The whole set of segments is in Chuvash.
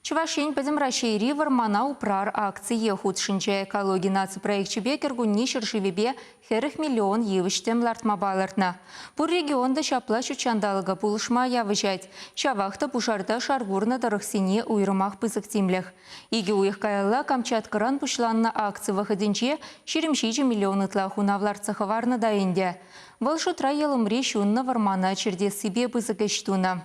Чӑваш Ен Пӗтӗм Раҫҫейри Вӑрмана упрар акцие хутшӑнчӗ. Экологи наци проекчӗпе кӗркунне ҫӗршывӗпе 40 миллион йывӑҫ-тӗм лартма палӑртнӑ. Пур регион та ҫапла ҫутҫанталӑка пулӑшма явӑҫать. Ҫавах та пушарта шар курнӑ тӑрӑхсене уйрӑмах пысӑк тимлӗх. Икӗ уйӑх каялла Камчаткӑран пуҫланнӑ акци вӑхӑтӗнче 27 миллион ытла хунав лартса хӑварнӑ та ӗнтӗ. Вӑл шутра Йӑлӑмри ҫуннӑ вӑрмана чӗртессипе пысӑк ӗҫ тунӑ.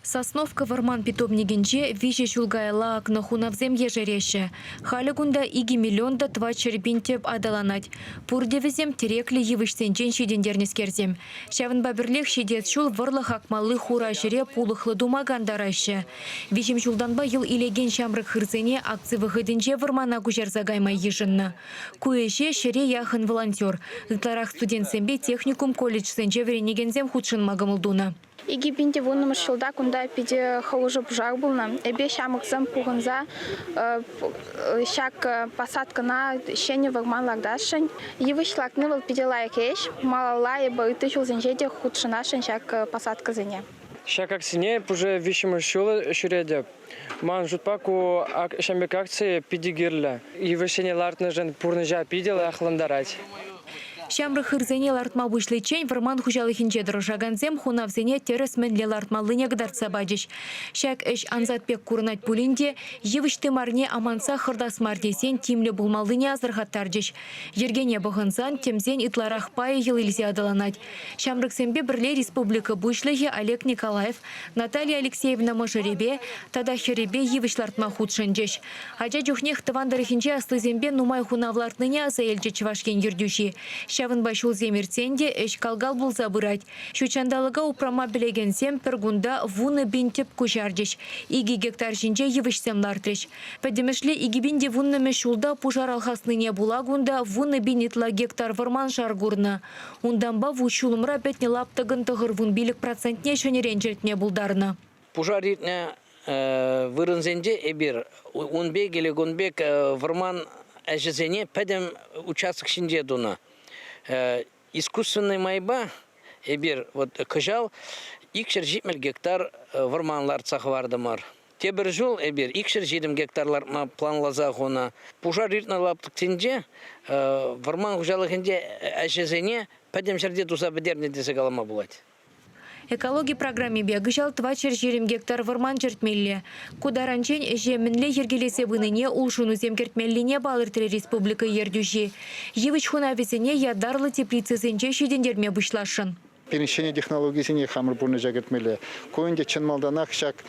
Сосновка вӑрман питомникӗнче виҫӗ ҫул каялла акнӑ хунавсем ешереҫҫӗ. Халӗ кунта 2 миллион та 400 пин тӗп аталанать. Пурте вӗсем тӗреклӗ йывӑҫсенчен ҫитӗнтернӗскерсем. Ҫавӑнпа пӗрлех ҫитес ҫул вӑрлӑх акмалли хура ҫӗре пулӑхлӑ тума кантараҫҫӗ. Виҫӗм ҫултанпа йӑл илекен ҫамрӑк хырсене акци вӑхӑтӗнче вӑрмана куҫарса кайма йышӑннӑ. Ку ӗҫе ҫӗре яхӑн волонтер, ытларах студентсемпе техникум-колледжсенче вӗренекенсем хутшӑнма кӑмӑл тунӑ. 2010-мӗш ҫулта кунта питӗ хӑрушӑ пушар пулнӑ. Эпир ҫамрӑксем пухӑнса ҫак посадкӑна ҫӗнӗ вӑрман лартасшӑн. Йывӑҫ лартни вӑл питӗ лайӑх ӗҫ. Малалла эпӗ ытти ҫулсенче те хутшӑнасшӑн ҫак посадкӑсене. Ҫак акцине уже виҫҫӗмӗш ҫул ҫӳретӗп. Ман шутпа ку ҫамрӑк акци питӗ кирлӗ. Йывӑҫсене лартнӑшӑн пурнӑҫа питӗ лайӑхлантарать. Ҫамрӑк хырсене лартма пуҫличчен вӑрман хуҫалӑхӗнче тӑрӑшакансем хунавсене тӗрӗс мӗнле лартмаллине кӑтартса пачӗҫ. Ҫак ӗҫ ансат пек курӑнать пулин те йывӑҫ тымарне амантса хӑртас мар тесен тимлӗ пулмаллине асӑрхаттарчӗҫ. Йӗркене пӑхӑнсан тӗмсен ытларах пайӗ йӑл илсе аталанать. Ҫамрӑксемпе пӗрле республика Пуҫлӑхӗ Олег Николаев, Наталья Алексеевна мӑшӑрӗпе тата хӗрӗпе йывӑҫ лартма хутшӑнчӗҫ. Ача чухнех тӑван тӑрӑхӗнче аслисемпе нумай хунав лартнине аса илчӗ Чӑваш Ен ертӳҫи. Ҫавӑнпа ҫулсем иртсен те ӗҫ кал-кал пулса пырать. Ҫут ҫанталӑка упрама пӗлекенсем пӗр кунта 10 000 тӗп куҫарчӗҫ, икӗ гектар ҫинче йывӑҫсем лартрӗҫ. Пӗтӗмӗшле 2010-мӗш ҫулта пушар алхаснине пула кунта 10 000 ытла гектар вӑрман шар курнӑ. Унтанпа вут-ҫулӑмра пӗтнӗ лаптӑкӑн 95 процентне ҫӗнӗрен чӗртме пултарнӑ. Пушар иртнӗ вырӑнсенче эпир ун пек или кун пек вӑрман ӗҫӗсене пӗтӗм участок ҫинче тунӑ. Искусственнӑй майпа эпир вот кӑҫал 270 гектар вӑрман лартса хӑвартӑмӑр. Тепӗр ҫул эпир 220 гектар лартма планласа хунӑ. Пушар иртнӗ лаптӑксенче вӑрман хуҫалӑхӗнче ӗҫӗсене пӗтӗм ҫӗрте туса пӗтернӗ тесе калама пулать. Экологи программипе кӑҫал 420 гектар вӑрман чӗртмелле. Ку таранччен ӗҫе мӗнле йӗркелесе пынине улшӑнусем кӗртмеллине палӑртрӗ республика ертӳҫи. Йывӑҫ хунавӗсене ятарлӑ теплицӑсенче ҫитӗнтерме пуҫласшӑн. Пирӗн ҫӗнӗ технологисене хамӑр пурнӑҫа кӗртмелле. Ку ӗнтӗ чӑн малтанах ҫак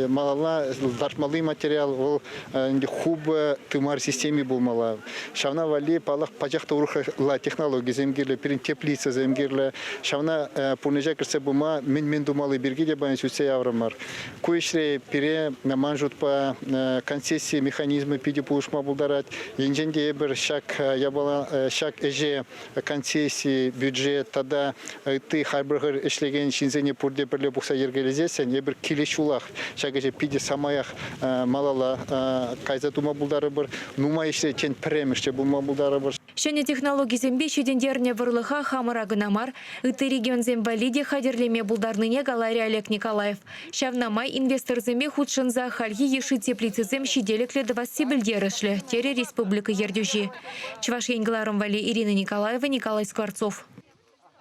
малалла лартмалли материал вӑл ӗнтӗ хупӑ тымар системи пулмалла. Ҫавна валли, паллах, пачах та урӑхла технологисем кирлӗ, пирӗн теплицӑсем кирлӗ. Ҫавна пурнӑҫа кӗртсе пыма мӗн-мӗн тумалли пирки те паян сӳтсе яврӑмӑр. Ку ӗҫре пире, ман шутпа, концесси механизмӗ питӗ пулӑшма пултарать. Енчен те эпир ҫак япала, ҫак ӗҫе концесси, бюджет тата ытти харпӑр ӗҫлекен ҫынсене пурте пӗрле пухса йӗркелесессӗн эпир килес ҫулах ҫак ӗҫе питӗ самаях малалла кайса тума пултарӑпӑр. Нумай ӗҫре тен пӗрремӗш те пулма пултарӑпӑр. Ҫӗнӗ технологисемпе ҫитӗнтернӗ вӑрлӑха хамӑра кӑна мар, ытти регионсем валли те хатӗрлеме пултарнине каларӗ Олег Николаев. Ҫавна май инвесторсемпе хутшӑнса хальхи йышши теплицӑсем ҫителӗклӗ тӑвасси пӗлтерӗшлӗ, терӗ республика ертӳҫи. Чӑваш Ен кӑларӑм валли Ирина Николаева, Николай Скворцов.